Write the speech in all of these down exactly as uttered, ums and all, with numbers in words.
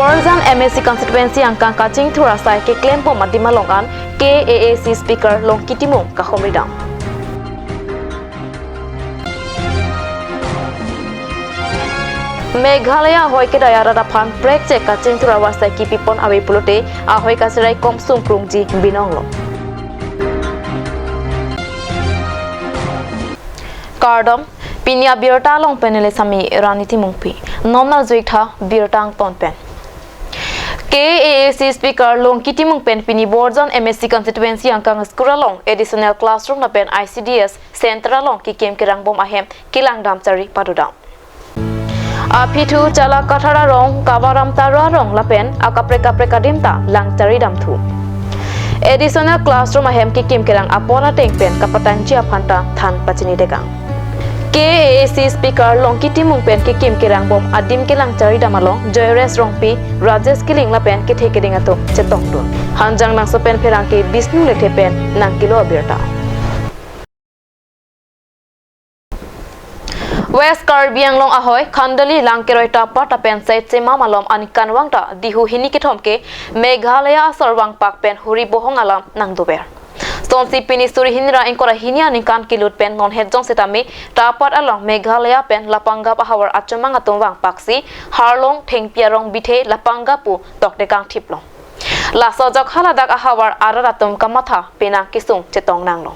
Borjan M A C constituency angkang kachingthur asai keklembom adim along an K A A C speaker Longki Timung kahumri dam. Meghalaya ahoi kedai arat aphan prekchek kachingthur avar asai kipipon ave pulote ahoi kacheraikom sungkrungji binong lo. Kardom, pini abirta along pen neli sami Rani Timungpi. Non nangjuik tha birta angton pen. K A A C speaker Longki Timung pen pini Borjan M A C constituency angkang school along additional classroom lapen I C D S center along kekim kerangbom ahem kelang dam chari padodam. Aphi thu Chala Kathar arong, Kabaram Taro arong lapen akaprek kaprek adim ta lang chari dam thu. Additional classroom ahem kekim kerang apor ateng pen kapatangji aphan ta than pachini dekang. K A A C speaker Longki Timung pen kekim kerangbom adim kelang chari dam along Joyres Rongpi, Rajesh Killing lapen kethe keding atum chetongdun. Hanjangnangso pen pherangke Bisnu Lekthe pen nangkelo abirta. West Karbi Anglong ahoi Khanduli Langkeroi Tapat lapen Saichemam alom aningkanvang ta dihu hini kethom ke Meghalaya asor vangpak pen huri bohong alam nangdover. Sonsi pini suri hini ra ingkoi ra hini aningkan kelut pen non het jong setame Tapat along Meghalaya pen Lapangap ahavar achomang atum vangpaksi Harlong, Thengpi arong, Bithe, Lapangap pu tokdekang thiplo. Laso ajok haladak ahavar arat atum kamatha penang kesung chetong nanglo.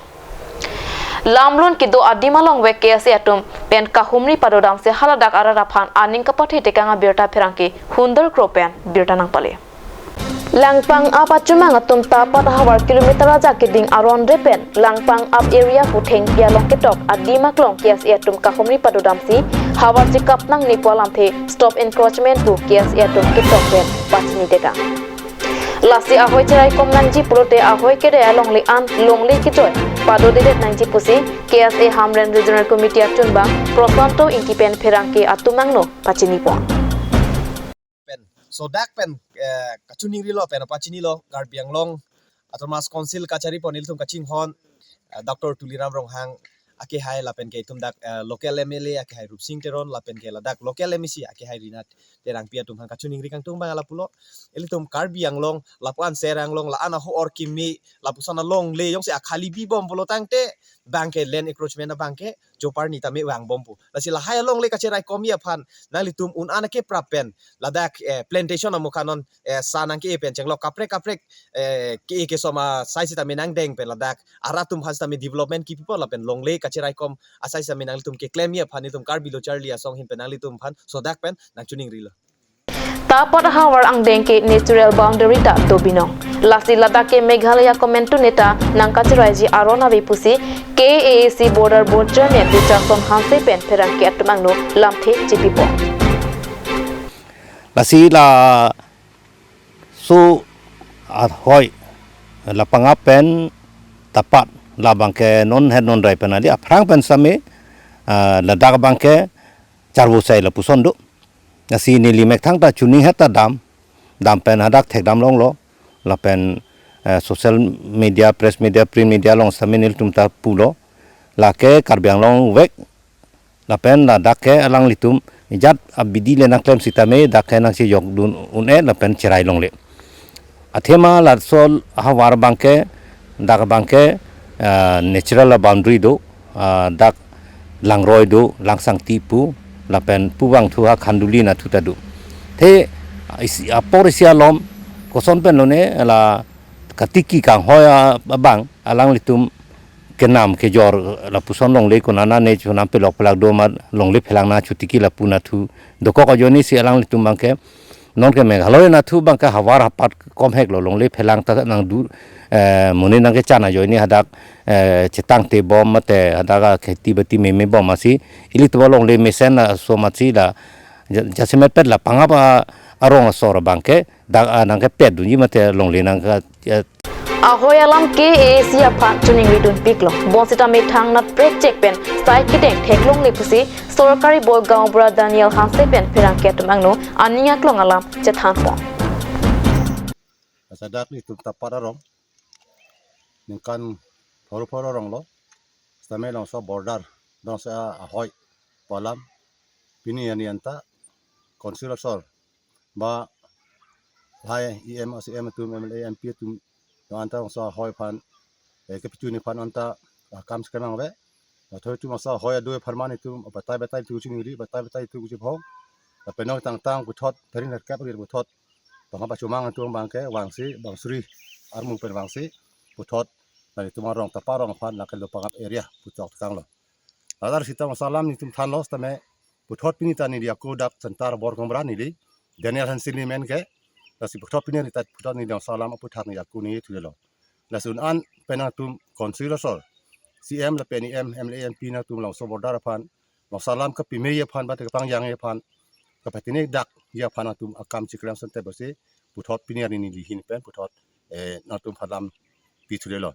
Lamlun kedo adim along vek K S A atum pen kahumri padodamsi haladak arat aphan aning kapathe tekang abirta pherangke Hundar Kro pen birta nangpale. Lapangap achomang atum Tapat ahavar kilometer ajak keding aron re pen Lapangap area pu Thengpi along ketok adim aklong K S A atum kahumri padodamsi havar chekap nangne pu alamthe stop encroachment pu K S A atum ketok pen pachini tekang. Lasi ahoi cheraikom nangji pulote ahoi kedai alongle an longle kejoi padodedet nangji pusi K S A Hamren Regional Committee achunbang Prosanto Ingti pen pherangke atum angno pachinipon. Pen sodak pen, eh, kachiningrilo pen pachinilo Karbi Anglong Autonomous Council kacharipon ilitum kachinghon, eh, Doctor Tuliram Ronghang akehai lapen ke itum dak, eh, local M L A akehai Rupsing Teron lapen ke ladak local M A C akehai Rina Terangpi atum aphan kachiningri kangtung abang lapulo. Ilitum Karbi Anglong lapu-an Sera Anglong la-an aho or kimi lapuson alongle jongsi akhali bibom pulo tangte bangke land encroachment abangke joparni tame vangbom pu. Lasi lahai alongle kacheraikomji aphan nanglitum un-an keprap pen ladak, eh, plantation amukha non, eh, sa nangke-e pen chenglok kaprek kaprek, eh, ke-e kesom asai sitame nangdeng pen ladak arat atum aphan sitame development kipipon lapen longle kacheraikom asai sitame nanglitum keklemji aphan itum Karbi Lo Charli Asong ahin pen nanglitum aphan sodak pen nangchiningrilo. Tapat ahavar angdeng ke natural boundary ta do binong. Lasi ladak ke Meghalaya komantu neta nangkacheraiji aron ave pusi K A A C Border Board Chairman Richardson Hanse pen pherangke atum angno lamthe chepipon. Lasi laso ahoi Lapangap pen Tapat labangke non het non rai pen ali aphrang pen same, ah, ladak abangke charvo sai lapuson do. Lasi neli methang ta chuning het ta dam, dam pen hadak thekdam longlo, lapen, eh, social media, press media, print media along same nelitum ta pulo, lake Karbi Anglong vek, lapen ladak ke alanglitum ijat abidi le nangklem sitame dak ke nangchejokdun un-e lapen cherai longle. Athema laso ahavar abangke, dak abangke, ah, natural boundary do, ah, dak Langroi do, Langsangti pu, lapen pu vangthu ha Khanduli nathu ta do. Te isi, apor isi alom, koson pen lone la katiki kanghoi abang, alanglitum kenam kejor lapuson longle konana ne chonam pelok pelak do ma longle phelang na chotiki lapu nathu dokok ajoine si alanglitum abangke non ke Meghalaya nathu abangke havar hapat komhek lo longle phelang ta nangdu, eh, monit nangkechan ajoine hadak, eh, chetangte bom mate hadak akheti bati meme bom asi ilitum alongle mesen aso masi la ja-, jasemet pet Lapangap arong asor abangke dak, ah, nangkepet dunji mate longle nangke, eh, Ahoi alam K A A C aphan chiningri dunpiklo. Bonsita methang nat prekchek pen sai kedeng theklongle pusi sorkari bor gaonbura Daniel Hanse pen pherangke atum angno aning aklong alam chethanpon. Laso dak ilitum Tapat arong ningkan pharo pharo arong lo. Sitame longso border, longso ahoi pu alam pini ani anta council asor ba Lahai E M, C E M atum, M L A, M P atum, non anta bangso ahoi aphan, eh, kepachini aphan anta, ah, kam sekarang ave. Lathoi atum bangso ahoi adoi apharman itum, batai batai itum chingri, batai batai itum chiphong. Lapen non tangtang puthot, pherin herkep rir puthot. Bang pachomang atum abangke, vangsi, bang suri, armu pen vangsi, puthot, nanglitum arong tapa arong aphan, lake Lopangap area, puthot tanglo. Ladar sita bangso alam nelitum thanlo, sitame, puthot pini ta neli ako dak Chentar Borgomra neli, Daniel Hansen amen ke, lasi puthot pini ta puthot neli bangso alam aphuthak neli ako neli thulelo. Lasi un-an pen nangtum council asor, C E M lapen E M, M L A, M P nangtum labangso border aphan, bangso alam kapime aphan, bate kapangjang aphan, kapatine dak aphan nangtum akam chikram sante basi, puthot pini arni neli ahin pen, puthot, eh, nangtum aphan lam pi thulelo.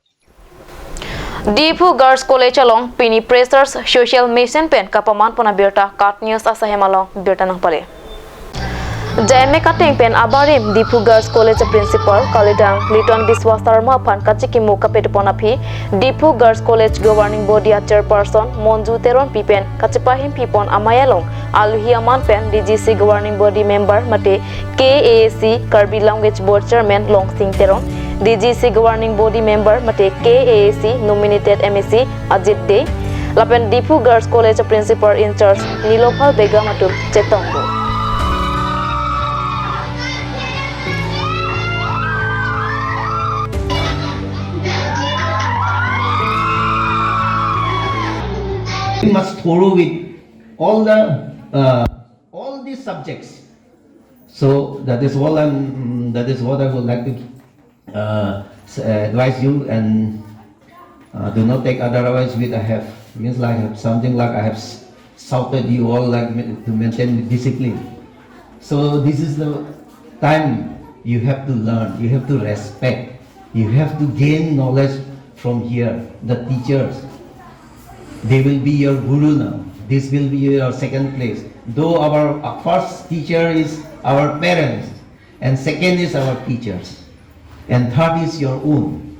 Diphu Girls College along pini Freshers Social Mission pen kapaman pon abirta KAT News asahem along birta nangpale. J M A kateng pen abarim Diphu Girls College Principal kalitang Liton Biswas Sarma aphan kachikimo kapet pon aphi Diphu Girls College Governing Body a Chairperson Monju Teronpi pen kachepahemphi pon amei along alohi aman pen D G C Governing Body Member mate K A A C Karbi Language Board Chairman Longsing Teron, D G C Governing Body Member mate K A A C Nominated M A C Ajit Dey, lapen Diphu Girls College Principal in Charge Nilophal Begum atum chetongdun. We must thorough with all the uh, all these subjects. So that is all I'm. That is what I would like to uh, s- advise you, and uh, do not take otherwise with I have means like I have something like I have s- shouted you all like ma- to maintain the discipline. So this is the time you have to learn. You have to respect. You have to gain knowledge from here. The teachers, they will be your guru now. This will be your second place. Though our first teacher is our parents, and second is our teachers, and third is your own.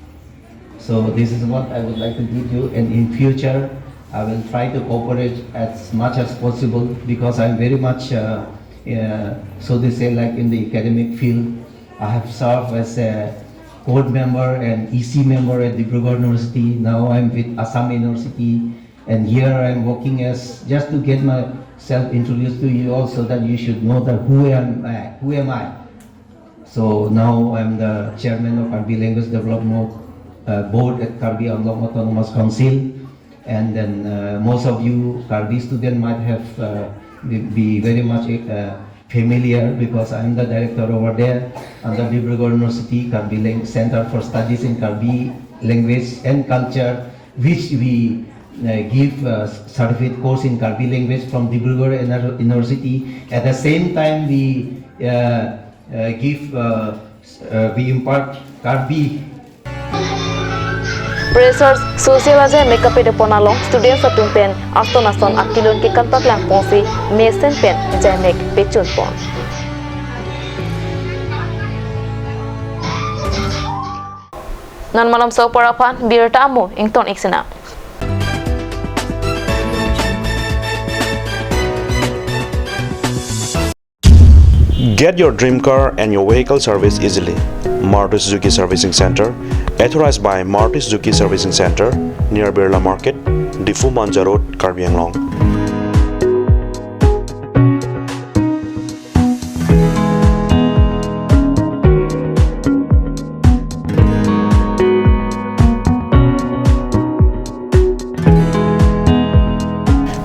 So this is what I would like to give you, and in future, I will try to cooperate as much as possible because I'm very much, uh, uh, so they say, like in the academic field. I have served as a board member and E C member at Dibrugarh University. Now I'm with Assam University, and here I'm working as just to get myself introduced to you all, so that you should know that who am I, who am I. So now I'm the chairman of Karbi Language Development uh, Board at Karbi Anglong Autonomous Council. And then uh, most of you Karbi student might have uh, be, be very much uh, familiar because I'm the director over there under Dibrugarh University, Karbi Lang- Center for Studies in Karbi Language and Culture, which we uh, give uh, certificate course in Karbi language from Dibrugarh Ener- University. At the same time, we uh, uh, give uh, uh, we impart Karbi Freshers Social a J M A kapedepon along students atum pen ason ason akelun kekanpaklang ponsi mesen pen J M A pechun pon. Non malom so apor aphan birta amo ington ik sina. Get your dream car and your vehicle service easily. Maruti Suzuki Servicing Center, authorized by Maruti Suzuki Servicing Center, near Birla Market, Diphu Manja Road, Karbi Anglong.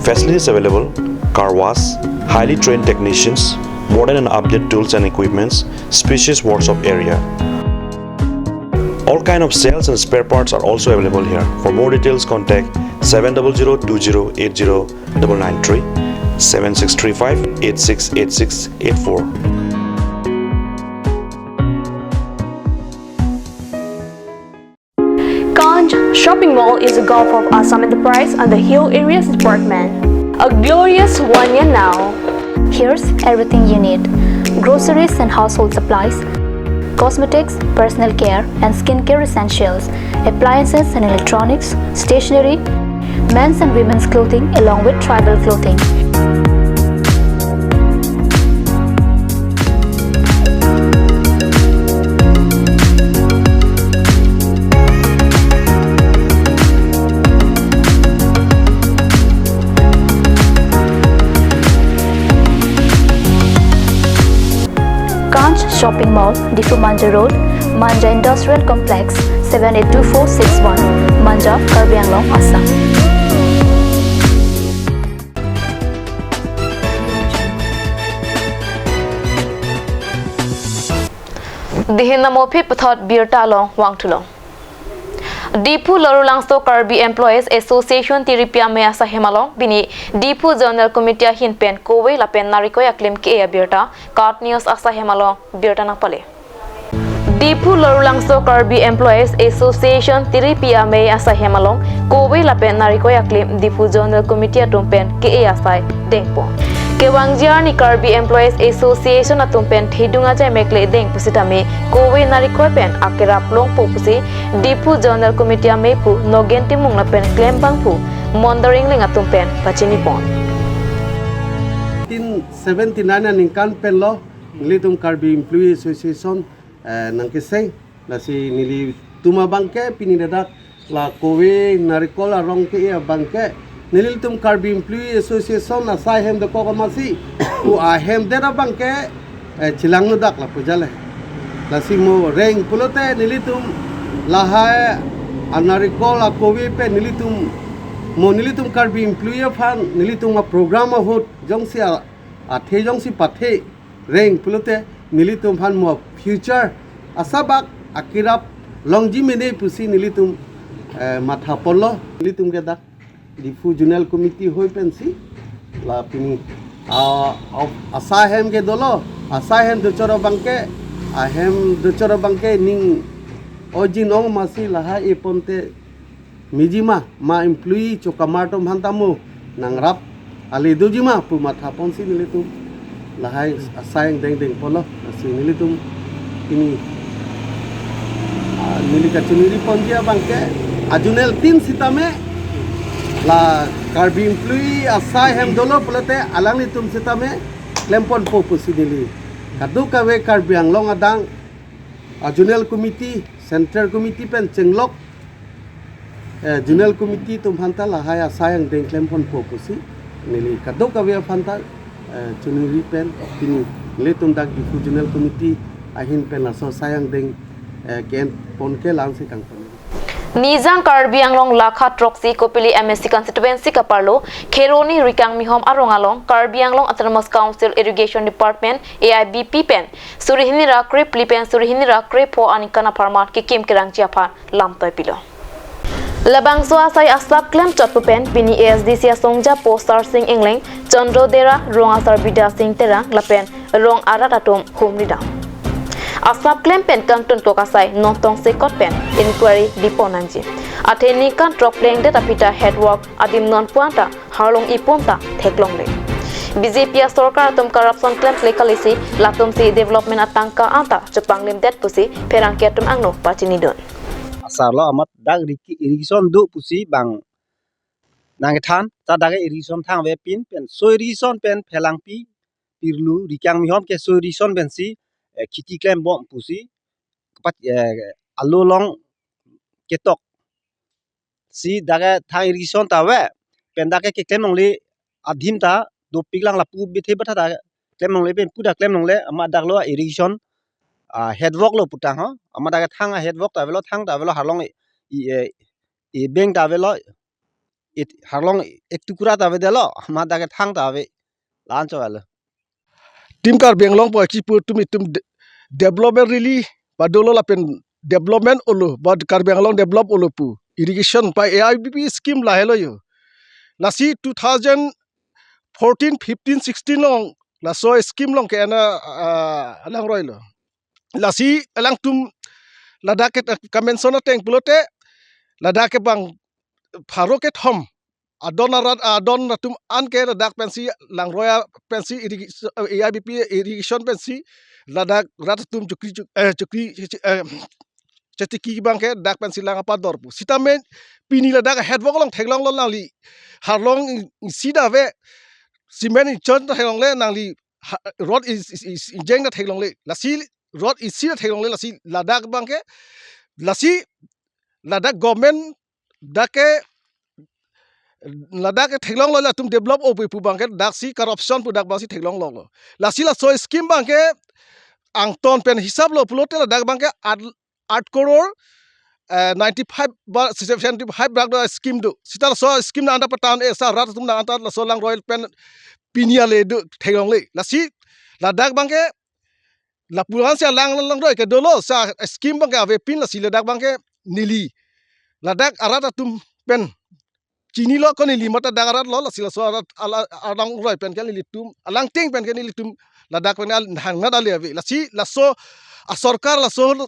Facilities available: car wash, highly trained technicians, modern and updated tools and equipments, spacious workshop area. All kind of sales and spare parts are also available here. For more details, contact seven double zero two zero eight zero double nine three, seven six three five eight six eight six eight four. Kanj Shopping Mall is a gulf of Assam Enterprise and the Hill Areas Department. A glorious one year now. Here's everything you need: groceries and household supplies, cosmetics, personal care, and skincare essentials, appliances and electronics, stationery, men's and women's clothing, along with tribal clothing. Shopping Mall, Diphu Manja Road, Manja Industrial Complex, seven eight two four six one, Manja, Karbi Anglong, Assam. Dihin namo phit puthot birta along vangthulo. Diphu Lorulangso Karbi Employees Association Tiripi Amei asaihem along pini Diphu Zonal Committee ahin pen kove lapen narikoi aklim ke-e abirta KAT News asaihem along birta nangpale. Diphu Lorulangso Karbi Employees Association Tiripi Amei asaihem along kove lapen narikoi aklim Diphu Zonal Committee atum pen ke-e asai dengpo. Kevangji arni Karbi Employees Association atum pen thedung ajai mekle deng pusitame kove narikoi pen akerap longpo pusi Diphu Zonal Committee amei pu Nogen Timung lapen klembangphu Mondor Ingling atum pen pachinipon. Tin seventy nine aningkan penlo nelitum Karbi Employee Association, eh, nangkeseng. Lasi nelitum abangke pini ladak la kove narikol arong ke-e abangke nelitum Karbi Employee Association asaihem dokok amatsi pu ahem det abangke, eh, chelang nodak lapu jale. Lasi mo reng pulote nelitum lahai anarikol akove pen nelitum mo nelitum Karbi Employee aphan nelitum aprogram ahut jongsi a, athe jongsi pathe reng pulote nelitum aphan mo future asabak akerap longji mene pusi nelitum, eh, mathaponlo. Nelitum ke dak Diphu Zonal Committee hoi pensi la pini, ah, of, asaihem ke dolo, asaihem dochor abangke, ahem dochor abangke ning ojin ong amatsi lahai eponte mejima, ma employee chokamar atum aphan ta mo nangrap ale dojima pu mathaponsi nelitum lahai asai angdeng dengponlo. Lasi nelitum pini, ah, neli kachiningriponji abangke azonal tin sitame la Karbi Employee asaihem dolo pulote alanglitum sitame klemponpo pusi neli kadokave Karbi Anglong adang, ah, Zonal Committee, Central Committee pen chenglok, eh, Zonal Committee atum aphan ta lahai asai angdeng klemponpo pusi neli kadokave aphan ta, eh, chiningri pen pini nelitum dak Diphu Zonal Committee ahin pen laso asai angdeng, eh, ke-enpon ke la-ansi kangpon. Nijang Karbi Anglong lakha throksi Kopili M A C constituency kaparlo Kheroni Rikangmihom arong along Karbi Anglong Autonomous Council Irrigation Department A I B P pen suri hini ra krephli pen suri hini ra krepho aningkan apharman kekim kerangji aphan lamtoi pilo. Labangso asai asap klemchot pu pen pini A S D C asongja po Sarsing Engleng, Chandro Dera, rong asar Bidya Sing Terang lapen rong arat atum humridam. Asap klem pen kangtunkok asai non tongsekot pen inquiry bipon nangji. Athe ningkan throk plengdet aphi ta head work adim non pu-an ta harlong ipon ta theklongle. B J P asorkar atum corruption klemkle kalisi latumsi development atangka anta chepanglimdet pusi pherangke atum angno pachinidun. Asarlo amat dak riki irrigation do pusi bang nangkethan ta dak irrigation thang avepin pen so irrigation pen Phelangpi, Pirlu, Rikangmihom ke so irrigation pensi, eh, kheti klembom pusi kepat, eh, alo along ketok si dak thang irrigation ta ave pen dak keklem longle adim ta dopik lang lapu bithe batha ta klem longle pen pu ta klem longle amat dak lo irrigation, ah, head work lo putang ho amat dak thang head work ta avelo thang ta avelo harlong i, i, eh, ebeng ta avelo it harlong ek tukra ta avedetlo amat dak thang ta ave la-an cho alo. Team Karbi Anglong po kipu tum itum de-, development rally padolo lapen development olo ba Karbi Anglong develop olo pu irrigation pa A I B P scheme lahelo yo. Lasi two thousand fourteen, fifteen, sixteen along laso scheme along ke ana, ah, langroilo. Lasi alangtum ladak ke kamenson ateng pulote ladak ke bang pharo kethom adon arat adon atum an ke ladak pensi langroi pensi irrigation, A I B P irrigation pensi ladak rat atum chukri chuk-, eh, chukri, eh, chetiki abangke dak pensi lang apador pu. Sitame pini ladak head work along theklonglo nangli. Harlong isi ta ave cement inchon ta theklongle nangli ha-, rod is, is, is, injeng ta theklongle. Lasi rod isi ta theklongle lasi ladak abangke lasi ladak government dak ke ladak ke theklonglo latum develop o pu abangke daksi corruption pu dak abangsi theklonglo. Lasi laso scheme abangke angton pen hisap lo pulote ladak abangke at, at koror, eh, ninety five ba seventy five brak do scheme do. Sita laso scheme nang anta patan e sa rat atum nang anta laso langroi pen pini ale do theklongle. Lasi ladak abangke lapuan si alang langroi ke dolo sa scheme abangke avepin, lasi ladak abangke neli ladak arat atum pen chinilo, ko neli mata dak arat lo, lasi laso arat ala, alangroi pen ke nelitum, alangting pen ke nelitum ladak pen al hangnat ale ave. Lasi laso asorkar laso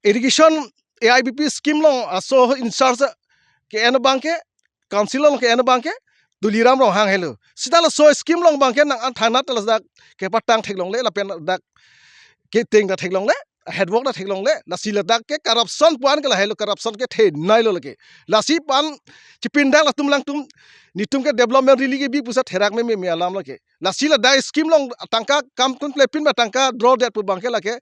irrigation A I B P scheme along laso in charge ke-en abangke, council along ke-en abangke Tuliram Ronghang helo. Sita laso scheme along abangke nang an thangnat ladak kepatang theklongle lapen dak keteng ta theklongle, headwork ta theklongle. Lasi ladak ke corruption puan ke lahelo, corruption kethenei lo lake. Lasi pan chipindang latum alangtum, netum ke development rally kebi pusa therak meme me alam lake. Lasi ladak scheme along tangka kam kun plepin ma tangka draw det pu abangke lake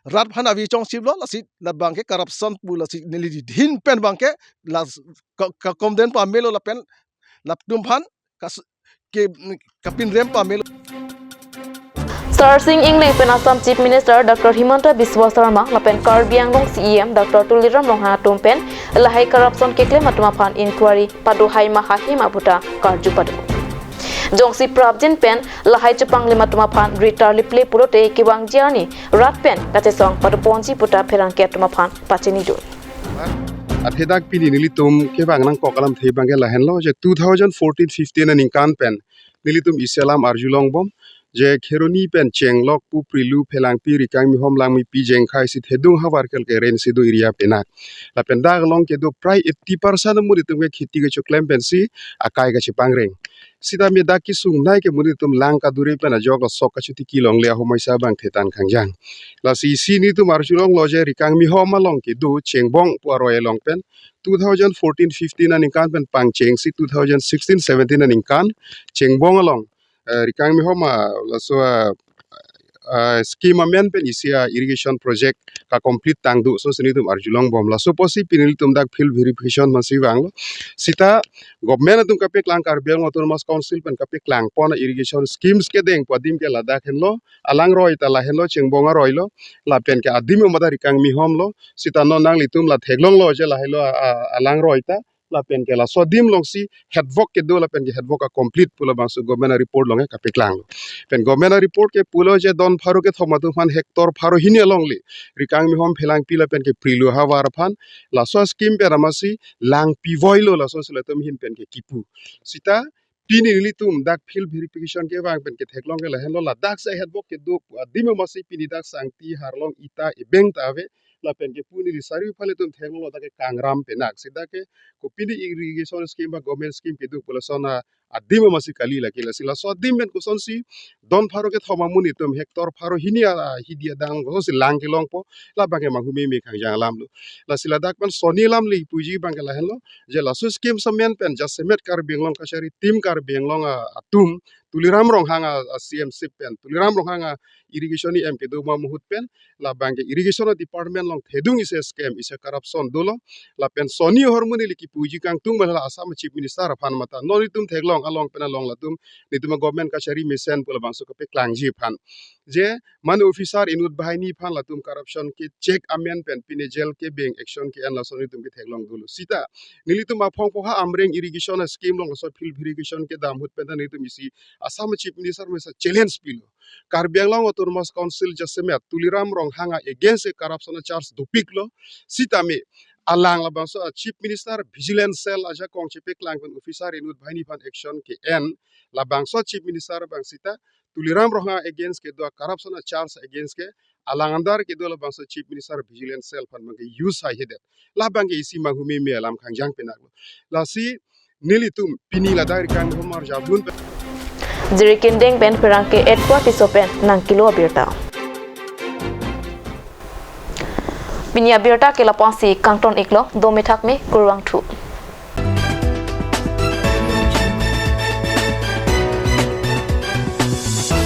rat aphan avi chongchip lo, lasi la abangke corruption pu, lasi neli didhin pen abangke la ka, ka condemn pamelo lapen latum aphan kas, ke, kapinrem pamelo. Sar Sing Engleng pen Assam Chief Minister Doctor Himanta Biswa Sarma lapen Karbi Anglong C E M Doctor Tuliram Ronghang atum pen lahai corruption keklem atum aphan inquiry pado hai ma ha hima puta karju pado. Jongsi prapjin pen lahai chepanglim atum aphan ritar liple pulote kevangji arni rat pen kachesong padoponji puta pherangke atum aphan pachini dun. Athe dak pini nelitum kevang nangkok alamthe abangke lahenlo je two thousand fourteen fifteen aningkan pen nelitum isi alam arjulongbom je Kheroni pen Chenglok pu Prilu Phelangpi Rikangmihom Langmepi Jengkhai si Thedung havar kelke rain sedu area penak. Lapen dak along kedo prai eighty percent amonit atum ke kheti kechoklem pensi akai kachepangreng. Sitame dak kesung nai ke monit atum lang kaduri pen ajok asok kachotiki longle ahomaisa abang thetan khangjang. Lasi isi nelitum arjulonglo je Rikangmihom along kedo Chengbong pu aroi along pen two thousand fourteen fifteen aningkan pen pangcheng si two thousand sixteen seventeen aningkan Chengbong along, eh, Rikangmihom a laso a, ah, scheme amen pen isi a irrigation project kacomplete tangduk, laso si nelitum arjulongbom. Laso apotsi pini nelitum dak field verification masi vanglo. Sita government atum kapeklang, Karbi Anglong Autonomous Council pen kapeklang pon a irrigation schemes kedeng pu adim ke ladak henlo, alangroi ta lahenlo, Chengbong aroi lo, lapen ke adim mata Rikangmihom lo. Sita non nanglitum la theklonglo je lahelo a, a, alangroi ta, lapen ke laso adim alongsi headwork kedo lapen ke headwork acomplete pu labangso government a report along ke kapeklanglo. Pen government a report ke pulo je don pharo kethom atum aphan hectare pharo hini alongle Rikangmihom Phelangpi lapen ke Prilu havar aphan laso scheme pen amasi lang pivoilo, laso si latum ahin pen ke kipu. Sita pini nelitum dak field verification kevang pen ketheklong ke lahenlo, ladak si headwork kedo adim masi pini dak sangti harlong ita ebeng ta ave, lapen ke pini neli sari phale atum theklonglo dak ke kangram penak. Sita ke kopine irrigation scheme ba government scheme kedo pu lason a adim masi kali lake. Lasi laso adim pen kosonsi don pharo kethom amonit atum hectare pharo hini a, a, hidi adang kosonsi lang kelongpo, labang ke manghume me khangjang alamlo. Lasi ladak pen soni alam le puji abangke lahenlo je laso scheme amen pen jasemet Karbi Anglong Kachari team Karbi Anglong a, atum Tuliram Ronghang a, a C M ship pen Tuliram Ronghang a irrigation E M kedo ma muhut pen labang ke irrigation department along Thedung isi scam, isi corruption dolo. Lapen soni ahormu neli kipuji kangtung ma la Assam Chief Minister aphan mata non nelitum theklong along pen along latum nelitum a government kachari mesen pu labangso kapeklangji aphan. Je mane officer inut banghini aphan latum corruption kecheck amen pen pine jail kebeng action ke-en laso nelitum ketheklong dolo. Sita nelitum aphong pho ha Amreng irrigation a scheme along laso field verification kedam ahut pen ta nelitum isi Assam Chief Minister mesa challenge pilo. Karbi Anglong Autonomous Council jasemet Tuliram Ronghang a against a corruption a charge dopiklo. Sitame alang labangso a Chief Minister Vigilance Cell ajakong chepeklang pen officer inut banghini aphan action ke-en labangso Chief Minister abang sita Tuliram Ronghang against kedo a corruption a charge against ke alang under kedo labangso Chief Minister Vigilance Cell aphan abangke use haihedet. Labang ke isi manghume me alam khangjang penaklo. Lasi nelitum pini ladak Rikangmihom arjabun pen. Jirikindeng pen pherangke Edward Tisso pen nangkelo abirta. Pini abirta ke lapu-an si kangton iklo, dome thakme, kurvangthu.